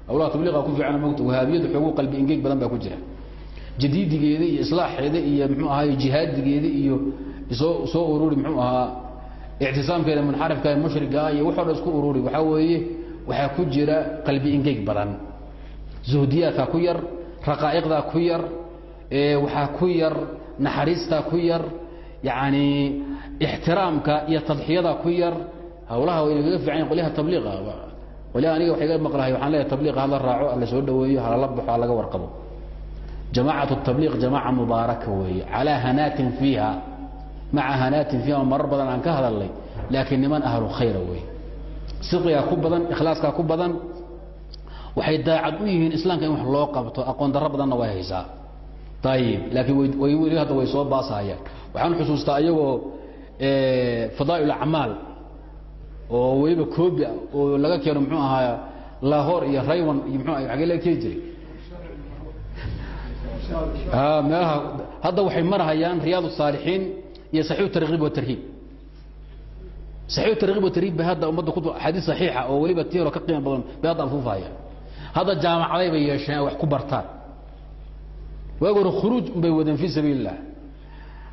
Hawlaha tabliiqa ku fiican mogta, wahaabiyadu xoogu qalbi ingeyg badan baa ku jira. Jadiidigeeda iyo islaaxeeda iyo muxuu ahaay jihaadigeeda iyo soo ururi, muxuu ahaa, ictisaamkeeda munxarifka ee mushrigaa iyo waxoo dhan isku ururi. Waxaa weeye waxaa ku jira qalbi ingeyg badan, zuhdiyaadkaa ku yar, raqaa'iqdaa ku yar, waxaa ku yar naxariistaa ku yar, yacni ixtiraamka iyo tadxiyada ku yar. Hawlaha way nagaga fiican yahin qolyaha tabliiqa. Qolyaha aniga wax iga maqlahay, waxaan leeyahay tabliiqa hala raaco, hala soo dhaweeyo, halala baxo, ha laga warqabo. Jamaacatu tabliiq jamaaca mubaaraka weeye, calaa hanaatin fiiha, maca hanaatin fiiha, oo marar badan aan ka hadalnay, laakiin niman ahlu khayra weeye. Sidqigaa ku badan, ikhlaaskaa ku badan, waxay daacad u yihiin islaamka in wax loo qabto. Aqoon darro badanna way haysaa, ayib, laakiin way weli hadda way soo baasahayaan. Waxaan xusuustaa iyagoo fadaa'il acmaal oo weliba koobi ah oo laga keeno muxuu ahaa Lahore iyo Raywan iyo muxuu aha, xagee laga keeni jiray meelaha. Hadda waxay marahayaan Riyaad Saalixiin iyo Saxiix Tarkiib wa Tarhiib. Saxiix Tarkiib wa Tarhiib bay hadda ummadda ku xadiis saxiixa oo weliba tiiro ka qiimo badan bay hadda afuufahayaan. Hadda jaamacaday bay yeesheen ay wax ku bartaan. Waagi hore khuruuj bay wadeen fii sabiili illah,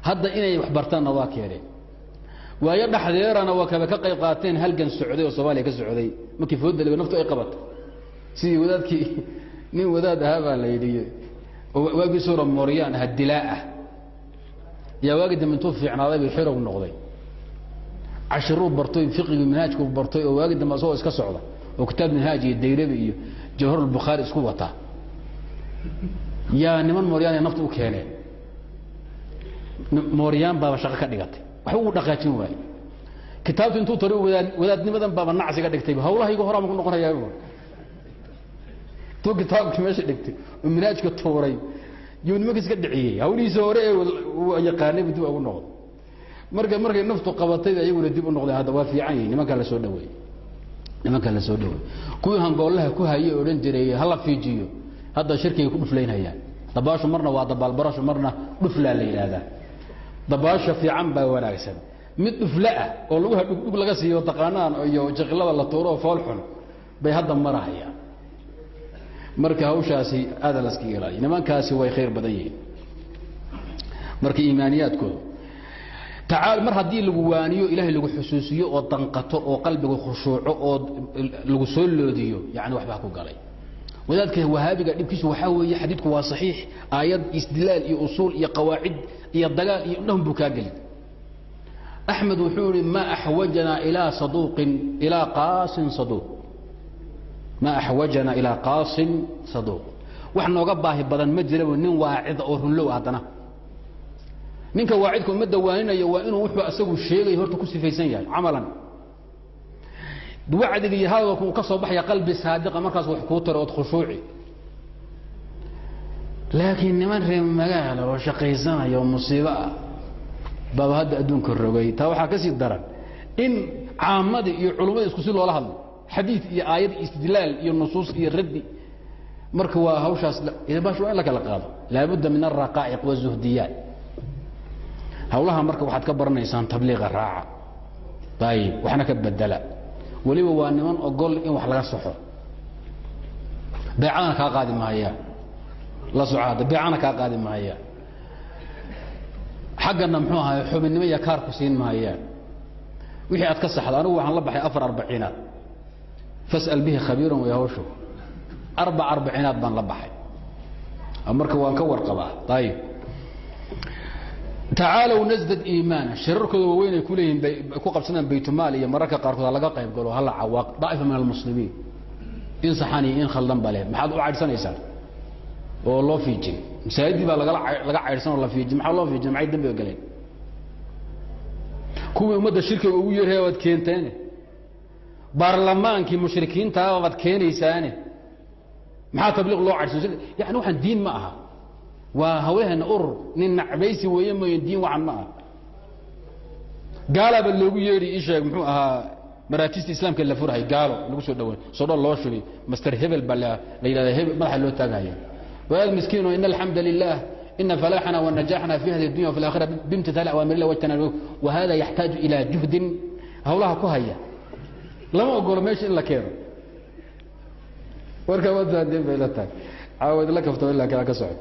hadda inay wax bartaanna waa keeneen. Waayo dhexdeerana waa kaba ka qayb qaateen halgan socday oo Soomaaliya ka socday markii foodaliba naftu ay qabatay. Sidii wadaadkii, nin wadaad ahaa baa la yidhi, oo waagii suura mooryaan aha, dilaa ah, yaa waagi dambe intuu fiicnaaday bay xirow noqday, cashiruu bartay, fiqigii minhaajku bartay, oo waagi dambe asagoo iska socda oo kitaab minhaaj iyo dayrabi iyo Jawharulbukhaari isku wataa yaa niman mooryaan ay naftu u keeneen. Mooryaan baaba shaqo ka dhigatay, waxba uu dhaqaajin waaye. Kitaabtu intuu tari wadaad wadaadnimadan baaba nacsiga dhigtay, hawlahayga horaa ma ku noqonayaa. Intuu kitaabkii meesha dhigtay oo minhaajka tuuray yuu nimankiis ka dhiciyey, hawlihiisa hore ee uu yaqaanay buu dib ugu noqday. Marka markay naftu qabatay ayaguna dib u noqdeen. Hadda waa fiican yihin nimankaa la soo dhaweeyey, nimankaa la soo dhaweeyey. Kuwii hangoolaha ku hayay odhan jiray hala fiijiyo, hadda shirkigay ku dhuflaynayaan. Dabaashu marna waa dabaalbarasho, marna dhuflaa la yidhaahdaa. Dabaasha fiican baa wanaagsan, mid dhufla ah oo laguha dhugdhug laga siiyo taqaanaan iyo jaqilada la tuuro oo fool xun bay hadda marahayaan. Marka hawshaasi aada laskaga ilaaliya, nimankaasi way khayr badan yihiin. Marka iimaaniyaadkooda tacaal, mar haddii lagu waaniyo, Ilaahay lagu xusuusiyo oo danqato oo qalbiga khushuuco oo lagu soo loodiyo, yani waxbaa ku galay. Wadaadka wahaabiga dhibkiisu waxaa weeye xadiidku waa saxiix, aayad, istidlaal iyo usuul iyo qawaacid iyo dagaal iyo dhahun buu kaa gelin. Axmed wuxuu yihi: ma axwajanaa ilaa saduuqin, ilaa qaasin saduuq, ma axwajanaa ilaa qaasin saduuq. Wax nooga baahi badan ma jiraba nin waacida oo runlow. Haddana ninka waacidka ummadda waaninaya waa inuu wuxuu asagu sheegay horta ku sifaysan yahay camalan, wacdiga iyo hadalku uu ka soo baxaya qalbi saadiqa, markaas wax kuu taro ood khushuuci. Laakiin niman reer magaala oo shaqaysanaya oo musiibo ah baaba hadda adduunka rogay. Taa waxaa ka sii daran in caamadii iyo culummadii isku si loola hadlo, xadiid iyo aayad iyo istidlaal iyo nusuus iyo raddi. Marka waa hawshaas bash waa in la kala qaado, laabudda min alraqaa'iq wazuhdiyaat. Hawlaha marka waxaad ka baranaysaan tabliiqa raaca, ayib, waxna ka bedela. Weliba waa niman ogol in wax laga soxo, beecadana kaa qaadi maayaan. La soco hadda, beecana kaa qaadi maayaan, xaggana muxuu ahaay xubinnimo iyo kaarku siin maayaan wixii aad ka saxdo. Anigu waxaan la baxay 4 arbaciinaad, fas'al bihi khabiiran way hawshu, 4 arbaciinaad baan la baxay, marka waan ka warqabaa. Ayib, tacaalow nasdad iimaana. Shirarkooda waaweyn ay ku leeyihiin bay ku qabsadaan baytumaal iyo mararka qaarkood ha laga qayb galo, hala cawaaq daa'ifa min almuslimiin, in saxan iyo in khaldan ba leh. Maxaad u caydhsanaysaan oo loo fiijin? Masaajidii baa lagala laga caydhsan oo la fiijin. Maxaa loo fiijin? Maxay dembiga galeen? Kuwii ummadda shirkiga ugu yeeraya waad keenteene, baarlamaankii mushrikiintaaba baad keenaysaane, maxaa tabliiq loo caydhsan? Yani waxaan diin ma aha, waa hawlaheena urur nin nacbaysi weeye mooye, diin wacan ma aha. Gaalaaba loogu yeedhi, ii sheeg muxuu ahaa, maraakista islaamka la furahay gaalo lagu soo dhaweyn, sodho loo shubay, master hebel baa la yidhahda, hebel madaxa loo taagahaya. Wadaad miskiin oo ina alxamda lilah, ina falaaxana wanajaxna fi hadi dunya wafi alaakhira bimtithali awaamir illah wajtana, wa hada yaxtaaju ila juhdin. Hawlaha ku haya lama ogolo meesha in la keeno. Warka waad fahanteen bay la tahay. Caawad la kafto ilaa kala ka socod.